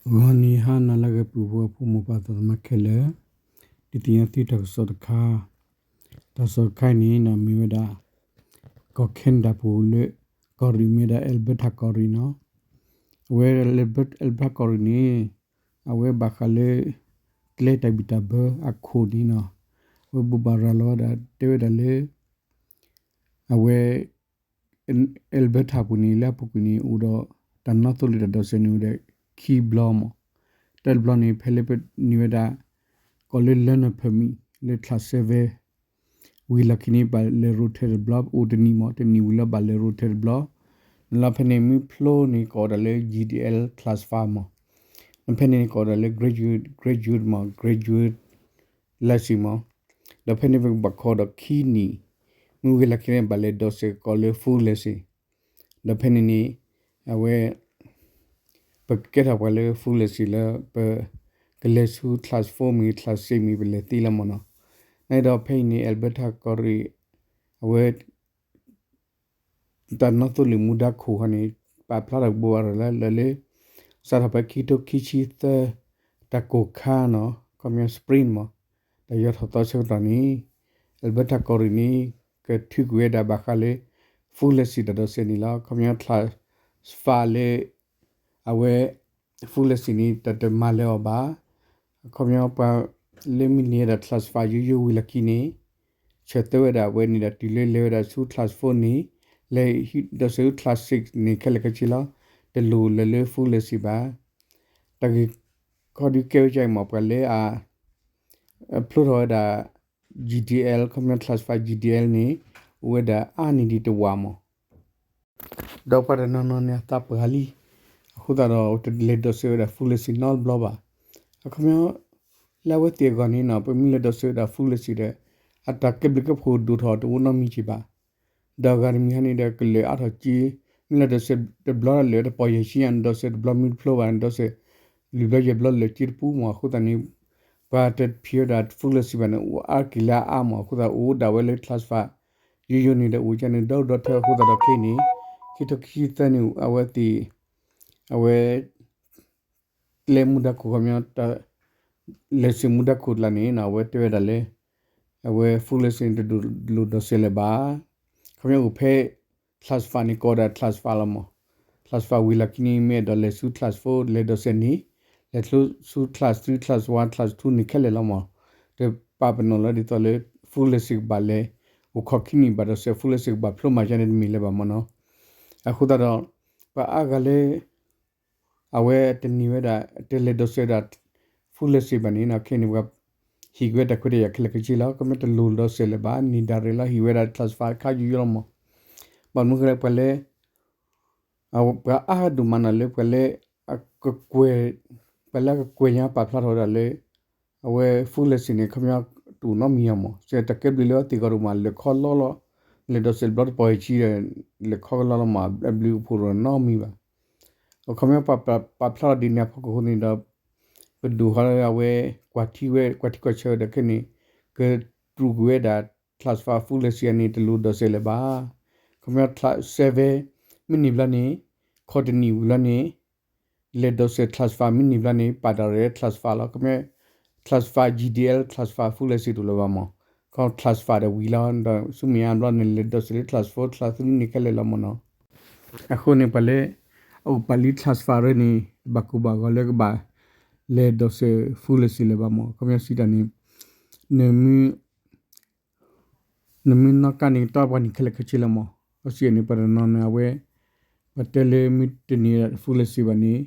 ဂီၤနံၤဟါနၤလၢအဂ့ၤ ပုၢ်ဖိဝဲၢ်ဖိ မိၢ်ပၢ်သးသမါခဲလၢာ်, ဒုးသ့ၣ်ညါသုတၢ်ကစီၣ်တခါ, တၢ်ကစီၣ်တခါအံၤန့ၣ် မ့ၢ်ဝဲဒၣ် ကီၢ် Canada ပူၤလၢ ကီၢ်ရ့ၣ်မ့ၢ်ဝဲဒၣ် Alberta ကီၢ်ရ့ၣ်နီၤ, အဝဲ Alberta ကီၢ်ရ့ၣ်န့ၣ် အဝဲဘၣ်ဃးလၢ ကျဲတၢ်ဘံၣ်တၢ်ဘၢအခိၣ်န့ၣ်နီၤ, အဝဲဘိးဘၣ်ရၤလီၤဝဲဒၣ် တဲဝဲဒၣ်လၢ အဝဲ Alberta ပူၤန့ၣ် လၢအပူၤကွံာ်န့ၣ် အိၣ်ဒီးတၢ်နီၣ်သိလ့ၣ်တၢ်ဒိးစဲးန့ၣ် အိၣ်ဒီးခံဘျီမး, တၢ်တဘျီန့ၣ် ဖဲလၢပန့ၢ်ဝဲဒၣ် ကိးလၢ learner permit လၢ class seven ဝံၤလီၢ်ခံန့ၣ် ဘၣ်လဲၤရိထၢတဘျီ အိၣ်တနံၣ်မး, တနံၣ်ဝံၤလၢဘၣ်လဲၤရိထၢတဘျီ, နလီၤဖဲန့ၣ် မ့ၢ်ဖျိန့ၣ် ကိးဝဲဒၣ်လၢ G D L class five မး, နဖဲန့ၣ်န့ၣ် ကိးဝဲဒၣ်လၢ graduate, graduate မး, graduate license မး, ဒီးဖဲန့ၣ်ပကဘၣ်ခီဒီးခံနံၣ်, မ့ၢ်ဝံၤလီၢ်ခံန့ၣ် ဘၣ်လဲၤဒိးစဲးကိးလၢ full license, ဒီးဖဲန့ၣ်န့ၣ် အဝဲ ပကကဲထီၣ်ပှၤလၢ full license လၢ ပကလဲၤဆူ class four မ့ၢ် class six မ့ၢ် ပလဲၤသ့လီၤမးနီၤ, နဒီးဖဲအံၤန့ၣ် Alberta ကီၢ်ရ့ၣ် အဝဲ တၢ်နီၣ်သိလ့ၣ်မူဒါခိၣ်ခီန့ၣ် ပာ်ဖျါထီၣ်ကဘိးဘၣ်ရၤလၢလၢ စးထီၣ်ဖဲခံထိခံဆံသၢ တၢ်ကိၢ်ခါနီၤ, ခီပညီ spring မး, တၢ်ယီၤထီၣ်သီဆၢကတီၢ်န့ၣ် Alberta ကီၢ်ရ့ၣ်န့ၣ် ကထုးကွံာ်ဝဲဒၣ်ဘၣ်ဃးလၢ full license တၢ်ဒိးစဲးန့ၣ်လီၤ. ခီပညီ class five လၢ အဝဲ full license န့ၣ် တၢ်တမၤလၢအီၤဘၣ်. အခီပညီပှၤလၢမ့ၢ်န့ၢ်ဝဲဒၣ် class five ယိယိဝံၤလီၢ်ခံန့ၣ် ဆၢသၢဝဲဒၣ်အဝဲန့ၣ်ဒီးတုၤလၢလဲၤဝဲဒၣ်ဆူ class four န့ၣ် လဲၤဒိးစဲးဆူ class six န့ၣ်ခဲလၢာ်ခဲဆ့လီၤ. တလိၣ်လဲၤလၢ full license ဘၣ်. တၢ်ဂ့ၢ်ခီဒုးကဲဝဲဒ်အံၤမး ပှၤလၢအ ဖျိထီၣ်ဝဲဒၣ် G D L ခီပညီ class five G D L န့ၣ် အိၣ်ဝဲဒၣ်အါန့ၢ်ဒံးတဝာ်မး ဒီးပှၤတနီၤနီၤန့ၣ် အသးပှၢ်လံ. အဃိသတးဒီး တလဲၤဒိးစဲးဝဲဒၣ် full license နီတဘျီဘၣ်. အခီပညီ လၢအဝဲသ့ၣ်အဂီၢ်န့ၣ်နီၤ ပမ့ၢ်လဲၤဒိးစဲးဝဲဒၣ် full license ဒီး အတၢ်ကဲဘျုးကဲဖှိၣ်ဒိၣ်ထီၣ်တအိၣ်နီတမံၤက့ၤဘၣ်. ဒီးအဂၤတမံၤဟီန့ၣ်ဒီး ကလဲၤအါထီၣ်က့ၤ မ့ၢ်လဲၤဒိးစဲးတဘျီလၢတပီၢ်ယဲၢ်ဆံညါ နဒိးစဲးတဘျီမ့ၢ်တဖျိဘၣ် နဒိးစဲး လွံၢ်ဘျီယဲၢ်ဘျီလၢာ်က့ၤတပူၤမး. အဃိသတးန့ၣ် ပှၤတဖံးဝဲဒၣ် full license ဘၣ်န့ၣ် အိၣ်အါက့ၤလၢအအါမး. အဃိသတးအိၣ်ဒၣ်ဝဲလၢ class five ယိယိန့ၣ်ဒီး အိၣ်ကန့ၣ်ဒီဒီထၢ အဃိသတးဒီးခဲအံၤန့ၣ် ခံထိခံဆံသၢန့ၣ် အဝဲသ့ၣ် အဝဲ ကျဲမူဒါခိၣ်ခီပညီ license မူဒါခိၣ်တကျါန့ၣ် အဝဲတဲဝဲဒၣ်လၢ အဝဲ full license န့ၣ် တလိၣ်ဒိးစဲးလၢၤဘၣ်. ခီပညီအိၣ်ဖဲ class five န့ၣ် ကိးဒၣ် class five လီၤမး. class five ဝံၤလီၢ်ခံန့ၣ် မ့ၢ်အဲၣ်ဒိးလဲၤဆူ class four လဲၤဒိးစဲးန့ၣ် လဲၤဆူ class three, class one, class two န့ၣ်ခဲလၢာ်လီၤမး. တပာ်ပနီၣ်လၢဒ်သိးလၢ full license ကဘၣ်လဲၤ အိၣ်ခိးခံနံၣ်ဘၣ်ဒိးစဲး full license ကဘၣ်ဖျိမးကန့ၣ်တမ့ၢ်လၢၤဘၣ်မးနီၤ. အဃိသတးဒီး ပှၤအါဂၤလၢ အဝဲတန့ၢ်ဝဲဒၣ် တလဲၤဒိးစဲးဝဲဒၣ် full license ဘၣ်န့ၣ်နီၤ ခဲအံၤန့ၣ် ပှၤဟ့ၣ်က့ၤဝဲတၢ်ခွဲးတၢ်ယာ်ခဲလၢာ်ခဲဆ့လီၤ. ခီပညီတလိၣ်ဒိးစဲးလၢၤဘၣ် န့ၢ်ဒၣ်ရ့ၣ်လီၤ ဟ့ၣ်ဝဲဒၣ် class five ခါယိယိလီၤမး. ဘၣ်မနုၤဃိလဲၣ် ပှၤလၢ ပှၤအါဒိၣ်မးနီၤလၢပှၤလၢ အကကွဲၢ် ပှၤလၢအကကွဲၢ်ညါပာ်ဖျါထီၣ်ဝဲဒၣ်လၢ အဝဲ full license န့ၣ် ခီပညီတအိၣ်နီတမံၤမး စဲတၢ်ကဲဘျုးလၢအသ့ၣ်ဂီၢ်ဒိၣ်မး လဲၤခီလီလီၤ လဲၤဒိးစဲးတဘျီတပီၢ်ယဲၢ်ဆံဒီး လဲၤခီကလီလီၤမး အဘျုးအဖှိၣ်တအိၣ်နီတမံၤဘၣ်. အခီပညီပှၤပာ်ဖျါထီၣ်ဒ်န့ၣ် အဖီခိၣ်အဃိန့ၣ်ဒီး ပဒိၣ်ဃီလၢအဝဲ ကွၢ်ထံဝဲ ကွၢ်ထံကွၢ်ဆၢဝဲဒီးခဲအံၤန့ၣ် ကတြူာ်ကွံာ်ဝဲဒၣ် class five full license အံၤန့ၣ် တလိၣ်ဒိးစဲးလၢၤဘၣ်. ခီပညီ class seven မ့ၢ်န့ၢ်ဘျီန့ၣ် ခီတနံၣ်ဝံၤလီၤန့ၣ် လဲၤဒိးစဲး class five မ့ၢ်န့ၢ်ဘျီန့ၣ် ပာ်တၢ်ရဲၣ် class five လီၤ. ခီပညီ class five G D L class five full license တအိၣ်လၢၤဘၣ်မး ခီ class five ဒီးဝံၤလီၤ ဒီးဆူမဲာ်ညါဘျီန့ၣ် လဲၤဒိးစဲးလၢ class four class three န့ၣ်ခဲလၢာ်လီၤမးနီၤ. အဃိန့ၣ် ပှၤလၢ အအိၣ်ပာ်လံ class five ရၢန့ၣ် တဘၣ်ကိၢ်ဘၣ်ဂီၤလၢကဘၣ် လဲၤဒိးစဲး full license လၢၤဘၣ်မး ခီပညီစံးတၢ်န့ၣ် နမ့ၢ် နမ့ၢ်နီၣ်ကါန့ၣ် ကတီၢ်ပှၤန့ၣ်ခဲလၢာ်ခဲဆ့လီၤမး. အစံးန့ၣ် ပှၤတနီၤန့ၣ် အဝဲ ပှၤတဲလၢမ့ၢ်တန့ၢ် full license ဘၣ်န့ၣ်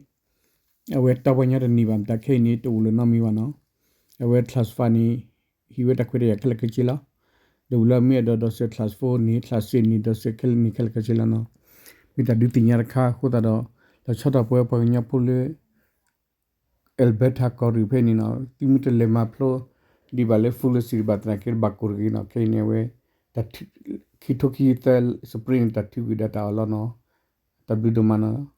အဝဲတၢ်ပှၤညါတန့ၢ်ဘၣ် မတၤခဲအံၤန့ၣ် တအိၣ်လၢၤနီတမံၤဘၣ်နီၤ. အဝဲ class five န့ၣ် ဟံးဝဲတၢ်ခွဲးတၢ်ယာ်ခဲလၢာ်ခဲဆ့လီၤ. ဒီးဝံၤလၢမ့ၢ်အဲၣ်ဒိးဒိးစဲး class four န့ၣ် class six န့ၣ် ဒိးစဲးခဲလၢာ်န့ၣ်ခဲလၢာ်ခဲဆ့လီၤနီၤ. မ့ၢ်တၢ်ဒုးသ့ၣ်ညါတခါအဃိသတးဒီး လီၤဆီဒၣ်တၢ်ပဝဲပှၤကညီဖိလၢ Alberta ကီၢ်ရ့ၣ်ဖဲန့ၣ်နီၤ သုမ့ၢ်တလဲၤမၤဖျိဒံးဘၣ်လၢ full license ဘၣ်သနာ်က့ တဘၣ်ကိၢ်တဂ့ၤနီၤ. ခဲအံၤန့ၣ် အဝဲ ခံထိခံဆံသၢ spring န့ၣ် တၢ်ထုးကွံာ်ဒၣ်တၢ်အီၤလီၤနီၤ. တၢ်ဘျုးဒိၣ်မးနီၤ.